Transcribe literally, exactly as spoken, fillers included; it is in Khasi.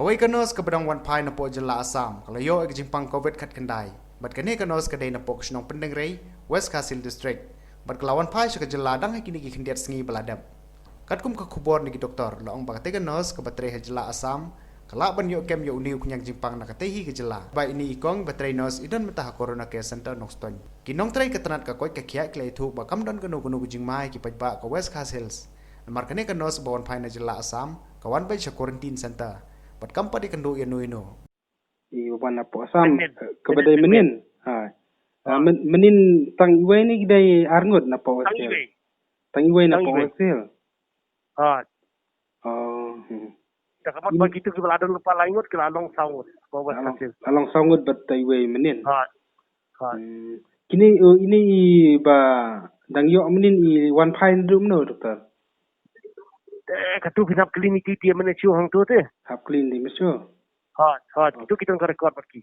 Poi ka nurse kaba dang wan phai napoh jylla Assam ka la ïoh ïa ka jingpang covid khatkhyndai. Bad kane ka nurse ka dei napoh ka shnong Pyndengrei, West Khasi Hills District. Bad ka la wan phai sha ka jylla dang ha kine ki khyndiat sngi ba la dep. Katkum ka khubor na ki doktor, la ong ba katei ka nurse kaba trei ha jylla Assam ka lah ban ïoh kem ïa une u khñiang jingpang na katei hi ka jylla. Ba ine i kong ba trei nurse i don mynta ha Corona Care Center Nongstoiñ. Ki nongtrei ka tnat ka koit ka khiah ki la ïathuh ba kam don kano kano ka jingma ïa ki paidbah ka West Khasi Hills. Namar kane ka nurse ba wan phai na jylla Assam ka wan beit sha quarantine center. Bad kam pat ïakynduh ïano ïano. I ba wan napoh Assam, Mynnin. Eh, kaba dei mynnin. Ha. Ah, myn-, mynnin tang iwei ne ki dei arngut napoh West Hill? Tang iwei. Tang iwei napoh West Hill. Ha. Oh. Hmm. Te ka mut ba kitu kiba la don lypa lai ngut ki la long saw ngut. Ba West Hill. La long saw ngut bad tang iwei mynnin. Ha. Ha. Hmm. Kine, eh, ine i ba dang ïoh mynnin i wan phai naduh mynno, doktor? Eh, katu phin hap kylli ïa ki mynne shu hangtu te. Hap kylli ïa ki mynne shu. Ha, ha, kitu ki don ka record bad ki.